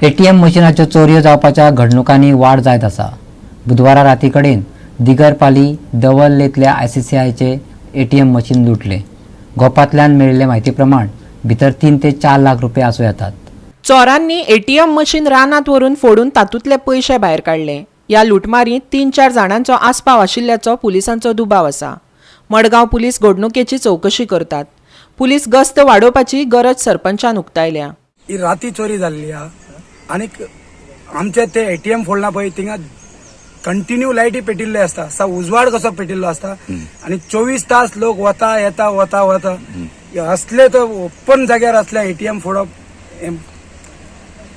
ATM मशिनाच्यो चोरयो जावपाच्या घडणुकांनी वाड जायत आसा. बुधवारा राती कडेन दिगरपाली दवल्लेंतल्या आयसीसीआयचे एटीएम मशीन लुटलें. गोपांतल्यान मेळिल्ले म्हायती प्रमाण भितर 3 ते 4 लाख रुपया आसूं येतात. चोरांनी एटीएम मशीन रानांत व्हरून फोडून तातूंतले पयशे भायर काडले. ह्या लुटमारींत 3-4 जाणांचो आस्पाव आशिल्ल्याचो पुलिसांचो दुबाव आसा. मडगांव पुलीस घडणुकेची चवकशी करतात. पुलीस गस्त वाडोवपाची गरज सरपंचान उक्तायल्या. ही राती चोरी जाल्ली आहा आनीक आमचे ते एटीएम फोडला पळय, थिंगा कंटिन्यू लायटी पेटिल्ले आसता, सा उजवाड कसो पेटिल्लो आसता आनी 24 तास लोक वता येता वता वता. हे असले तर ओपन जाग्यार असले एटीएम फोडप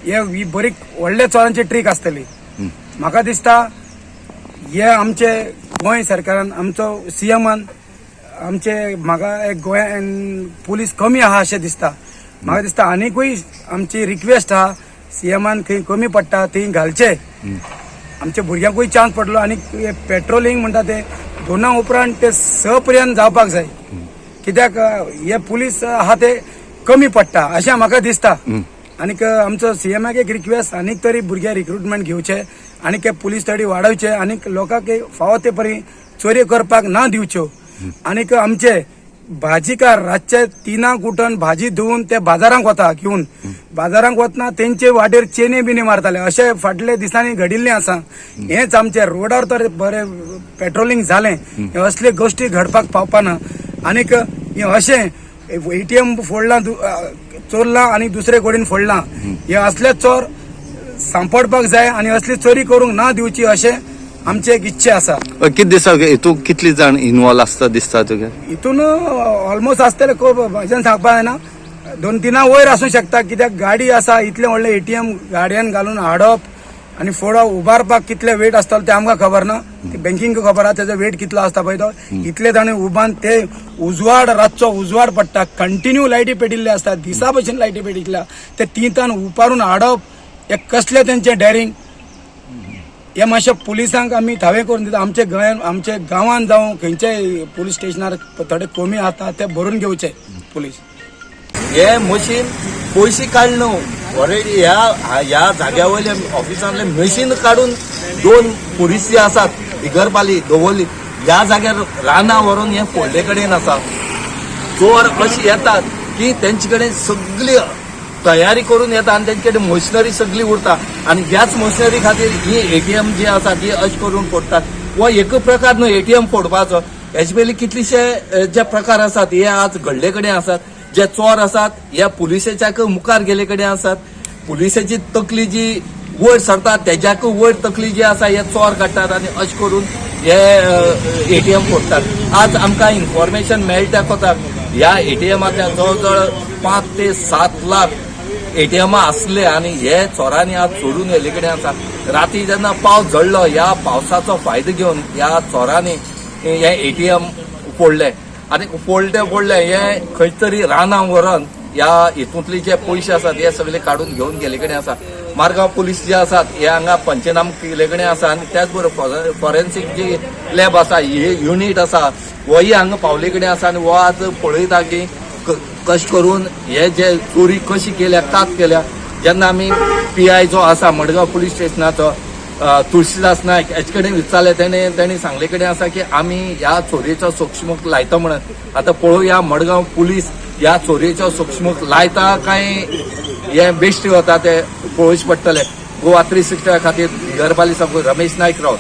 हे ही बरी व्हडल्या चोरांची ट्रीक आसतली. म्हाका दिसता हे आमचे गोंय सरकारान, आमचो सीएमान, आमचे म्हाका एक गोंयान पुलीस कमी आहा अशें दिसता. म्हाका दिसता आनीकूय आमची रिक्वेस्ट आहा, सीएमान खंय कमी पडटा थंय घालचे, आमच्या भुरग्यांकूय चान्स पडलो. आनी पेट्रोलिंग म्हणटा ते 2 उपरांत ते 6 पर्यंत जावपाक जाय, कित्याक हे पुलीस आहा ते कमी पडटा अशें म्हाका दिसता. आनीक आमचो सीएमाक एक रिक्वेस्ट, आनीक तरी भुरगे रिक्रुटमेंट घेवचे आनी ते पुलीस तरी वाडोवचे आनीक लोकांक फावो ते परी चोरी करपाक ना दिवच्यो. आनीक आमचे भाजीकार रातचे 3 उठून भाजी धुवन ते बाजारांक वता घेवन, बाजारांक वतना तेंचे वाटेर चेने बिने मारताले अशें फाटले दिसांनी घडिल्लें आसा. हेंच आमचे रोडार तर बरें पेट्रोलिंग जालें, हे असले गोश्टी घडपाक पावपाना. आनीक हें अशें एटीएम फोडलां, चोरलां आनी दुसरे कडेन फोडलां, हे असले चोर सांपडपाक जाय आनी असली चोरी करूंक ना दिवची अशें आमची एक इच्छा आसा. कित दिसा हितून कितली जाण इन्वॉल्व आसता दिसता तुका? हितून ऑलमोस्ट आसतले, खूब म्हज्यान सांगपा जायना, 2-3 वयर आसूं शकता, कित्याक गाडी आसा, इतलें व्हडलें एटीएम गाडयेन घालून हाडप आनी फोडप, उबारपाक कितले वेट आसतलो ते आमकां खबर ना, ती बँकिंग खबर आसा तेजो वेट कितलो आसता पळय तो. इतले जाण उबान ते उजवाड, रातचो उजवाड पडटा, कंटिन्यू लायटी पेटिल्ले आसता, दिसा भशेन लायटी पेटिल्ले, ते तिंतान उबारून हाडप हे कसलें तेंचें डॅरिंग. हे मातशें पुलिसांक आमी थावें करून दिता. आमच्या गोंयान, आमच्या गांवान जावं खंयच्याय पुलीस स्टेशनार थोडे कमी आसता ते भरून घेवचे पुलीस. हे मशीन पयशे काडले न्हू, ऑलरेडी ह्या ह्या जाग्या वयले ऑफिसांतले मशीन काडून 2 पुलीस जे आसात इगरपाली दवर्ली ह्या जाग्यार रानां व्हरून हे फोडले कडेन आसा. चोर अशे येतात की तेंचे कडेन सगळी तयारी करून येता आनी तेंचे कडेन मशिनरी सगळी उरता आनी ह्याच मशिनरी खातीर ही एटीएम जी आसा ती अशें करून फोडटात. हो एक प्रकार न्हू एटीएम फोडपाचो, हेजे पयलीं कितलेशे जे प्रकार आसात हे आज घडले कडेन आसात. जे चोर आसात हे पुलिसेच्या मुखार गेले कडेन आसात. पुलिसेची तकली जी वयर सरता तेज्याक वयर तकली जी आसा हे चोर काडटात आनी अशें करून हे एटीएम फोडटात. आज आमकां इन्फॉर्मेशन मेळटा कोता ह्या एटीएमांतल्यान जवळ जवळ 5 ते 7 लाख एटीएमां आसले आनी हे चोरांनी आज चोरून व्हेल्ले कडेन आसा. राती जेन्ना पावस झडलो, ह्या पावसाचो फायदो घेवन ह्या चोरांनी हे एटीएम फोडले आनी फोडले फोडले हे खंय तरी रानां व्हरून ह्या हितूंतले जे पयशे आसात हे सगळे काडून घेवन गेले कडेन आसा. मारगांव पुलीस जे आसात हे हांगा पंचनामा केले कडेन आसा आनी त्याच बरोबर फॉरेन्सीक जी लॅब आसा, ही युनीट आसा, होय हांगा पावले कडेन आसा आनी हो आज पळयता की कशें करून हे जे चोरी कशी केल्या, कात केल्या. जेन्ना आमी पीआय जो आसा मडगांव पुलीस स्टेशनाचो तुळशीदास नायक हेचे कडेन विचारलें, तेणें सांगले कडेन आसा की आमी ह्या चोरयेचो सोक्षमूक लायता म्हणून. आतां पळोवया मडगांव पुलीस ह्या चोरयेचो सोक्षमूक लायता काय हे बेश्टी वता ते पळोवचें पडटलें. गोवा 360 खातीर गरबाली साकून रमेश नायक रावत.